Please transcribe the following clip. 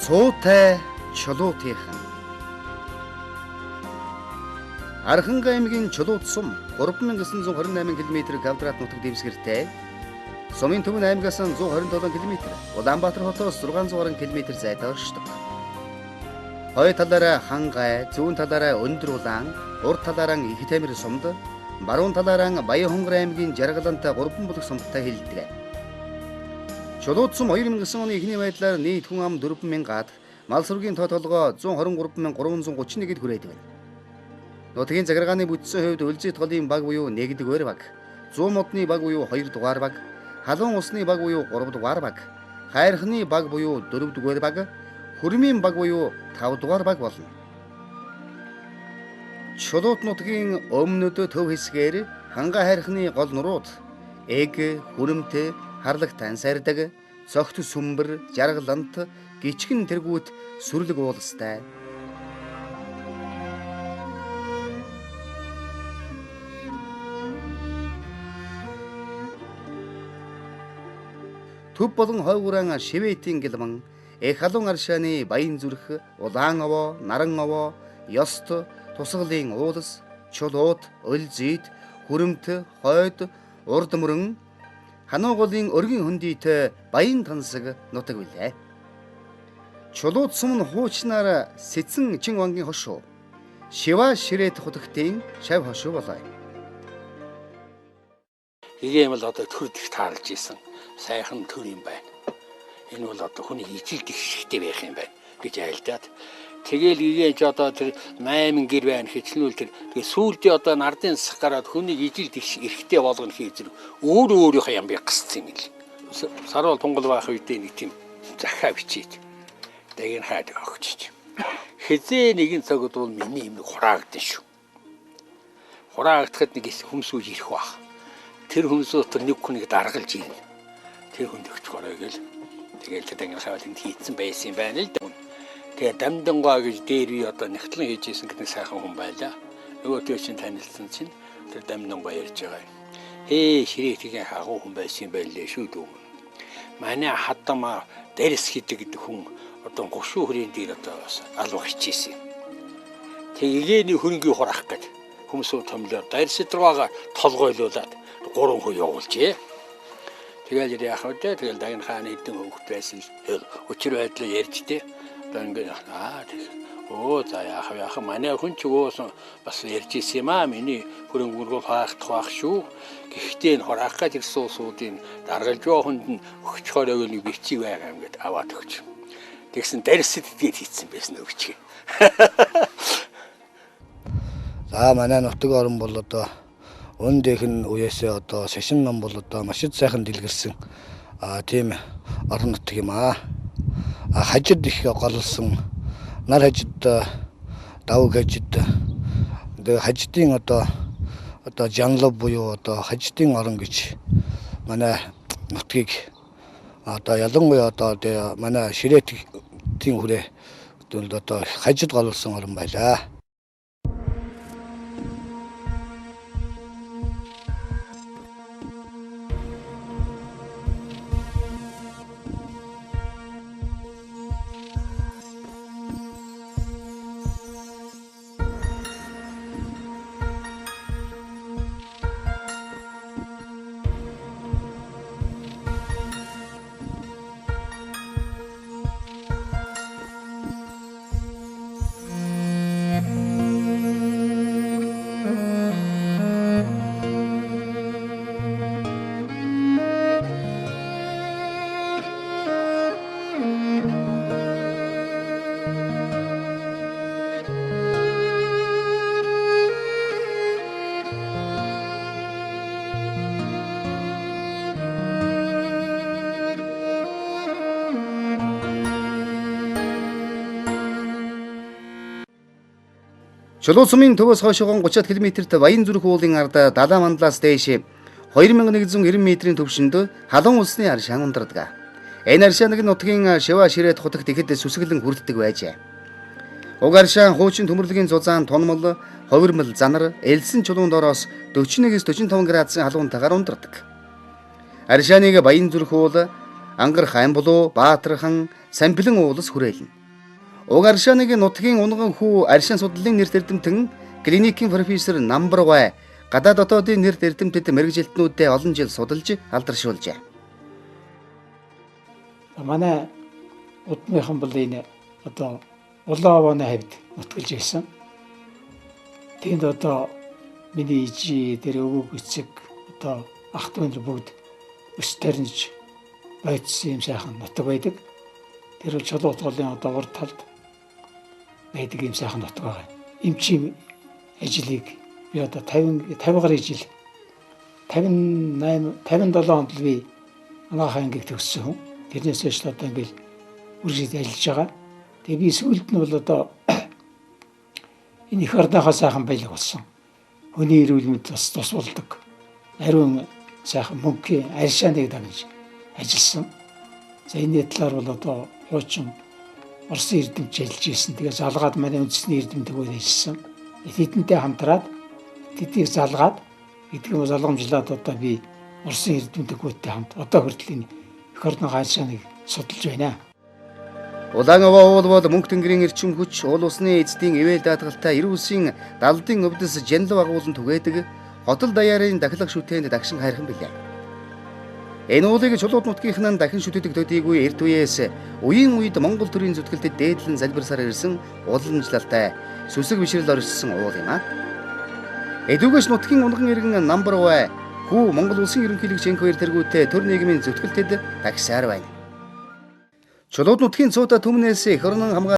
Цуутай Чулуутийнхан. Архангай аймгийн Чулуут сум 3928 км квадрат нутаг дэвсгэртэй. Сумын төв нь аймгаас 127 км, Улаанбаатар хотоос 600 гаруй км зайд оршдог. Хой талаараа Хангай, зүүн талаараа Өндөр Улаан, урд талаараа Их Тамир сумд, баруун талаараа Баян-Хонгор аймгийн Жаргалантай 3 бүлэг сумтай хилдэг. Чулуут сум 2009 оны эхний байдлаар нийт хүн ам 4000 гад, мал сүргийн тоо толгой 123,331-д хүрээд байна. Нутгийн захиргааны бүтцийн хувьд Өлзий голын баг буюу 1-р баг, 100 модны баг буюу 2 дугаар баг, Халуун усны баг буюу 3 дугаар баг, Хайрхны баг буюу 4 дугаар баг, Хөрмийн баг буюу 5 дугаар баг болно. Чулуут нутгийн өмнөд төв хэсгээр Хангай хайрхны гол нурууд Эг, Хүрэмт, Харлагтан сардаг, Цогт сүмбэр, Жаргалант, Гичгэн тэргүүт сүрлэг уулстай. Төв болон хойгууран Шведийн гэлман, Эх халуун аршааны Баян зүрх, Улаан овоо, Наран овоо, Ёст, Тусгалын уулс, Чулуут, Өлзийд, Хүрэмт, Хойд, Урд мөрөн, Хануу голын өргөн хөндийтэй баян тансаг нутаг билээ. Чулуут сум нь хуучнаар Сэцэн чин вангийн хошуу, Шива ширэт хутагтын шав хошуу болоо. Игэм л одоо төр дэх таарлж исэн. Сайхан төр юм байна. Энэ бол одоо хүний ижил дэвшигтэй байх юм байна гэж айлдаад. Тэгэл игээ ч одоо тэр 8 гэр байна хичнээл тэр тэгээ сүүлдээ одоо нардын засах гараад хүнийг ижил дэвш эрхтэй болгоно хий зэрэг өөр өөрийнхөө ямбыг гасцсан юм л. Саруул тунгал байх үедээ нэг тийм захаа бичээд дагин хайд өгчиж. Хизээ нэгэн цагт бол миний юм хураагдсан шүү. Хураагдахад нэг хүмсүүж ирэх бах. Тэр хүмсүү дотор нэг хүнийг даргалж ирнэ. Тэр хүнд өгч горой гэл. Тэгэл тэр дагин хайвал энд хийцэн байсан юм байна л да. Тэгээ дамдангуа гэж дээр үе одоо нэгтлэн хийж исэн гэдэг сайхан хүн байлаа. Нөгөө төө чинь танилцсан чинь тэр дамдангуа ярьж байгаа юм. Ээ ширээ тэгээ хагуу хүн байсан юм байлээ шүү дүү. Манай хадамаа дэрс хийдэг гэдэг хүн одоо гушуу хүрийн дээр одоо бас алба хичээсэн юм. Тэгээ игээний хөрөнгийг хураах гээд хүмүүсөө томлоо дэрс руугаа толгойлуулад 3 хүн явуулжээ. Тэгэл яах вэ? Тэгэл дагин хааны хэдэн хөвгт байсан. Учир байдлаа ярьж тээ. Одоо ингээд тэг. Өө за яах вэ? Яах манай хүн ч өөсөн бас ярьж исэн юм аа. Миний хөрөнгө хаагдах байх шүү. Гэхдээ энэ хураах гэж ирсэн усуудын даргалж байгаа хүнд нь өгч хоройг нэг бичиг байгаа юм гэд аваад өгч. Тэгсэн дэрсэд тэгээд хийцэн байсан өгч. За манай нутаг орон бол одоо өн дэх нь үеэсээ одоо шашин ном бол одоо маш их сайхан дэлгэрсэн тийм орон нутаг юм аа. Хажид их голлсон нар хажид, давг хажид, тэгээ хажидын одоо жанлав буюу одоо хажидын орон гэж манай нутгийг одоо ялангуяа одоо манай ширээтийн хүрээ одоо хажид голлсон орон байлаа. Чулуут сумын төвөөс хойшоогон 30 км-т Баян зүрх уулын ард далайн мандлаас дээш 2190 метрийн түвшинд халуун усны аршаан ундардаг. Энэ аршааныг нутгийн Шива ширээт хутагт ихэд сүсгэлэн хүрддэг байжээ. Уг аршаан хуучин төмөрлөгийн зузаан тунмал, хувирмал занар, элсэн чулуун доороос 41-с 45 градусын халуунтайгаар ундардаг. Аршааныг Баян зүрх уул, Ангарах Аймбулуу, Баатархан, Самбилан уулас хүрээлнэ. Уг аршааныг нутгийн унган хүү аршаан судлалын нэрт эрдэмтэн клиникийн профессор Намбаргай гадаад дотоодын нэрт эрдэмтэд мэргэжилтнүүдэд олон жил судалж алдаршуулжээ. Манай удмынхан бол энэ одоо Улаан овооны хавьд нутгалж ирсэн. Тэнд одоо миний ижи тэр өвөг эцэг одоо ах дүү нар бүгд өс тарниж байцсан юм сайхан нутаг байдаг. Тэр бол Чулуут голын одоо урд талд байдаг юм сайхан нутаг байгаа. Эмчийн ажлыг би одоо 50 гаруй жил 58 57 онд л би анагаах ангийг төгссөн хүн. Тэрнээс хойш л одоо ингээл үргэлж ажиллаж байгаа. Тэгээ би сүүлд нь бол одоо энэ эх орныхоо сайхан баялаг болсон. Хүний эрүүл мэнд бас тус болдог. Ариун сайхан мөнхийн аршааныг дагнаж ажилласан. За энэ талаар бол одоо хуучин Оросын эрдэмч ажиллаж ирсэн. Тэгээ залгаад манай үндэсний эрдэмтэн ажилласан. Тэдэнтэй хамтраад тэдийг залгаад гэдэг юм залгамжлаад одоо би Оросын эрдэмтдүүдтэй хамт одоо хүртэл энэ эх орныхоо аршааныг судалж байна. Улаан овоо уул бол мөнх тэнгэрийн эрчим хүч, уул усны эцдийн ивэл даатгалтай эрүүсийн далдын өвдөс жанлав агуулan түгээдэг хотол даяарын дахилга шүтээнд дагшин хайрхан билээ. Энэ уулыг Чулуут нутгийнх нь дахин шүтдэг төдийгүй эрт үеэс үеийн үед Монгол төрийн зүтгэлтэд дээдлэн залбирсаар ирсэн уламжлалтай сүсэг бишрэл оршсон уул юм а. Эдүүгээс нутгийн унган иргэн Намбарвай хүү Монгол улсын ерөнхийлөгч Энх баяр тэргүүтээ төр нийгмийн зүтгэлтэд тагсаар байна. Чулуут нутгийн цуута түмнээс эх орнон хамгаалсан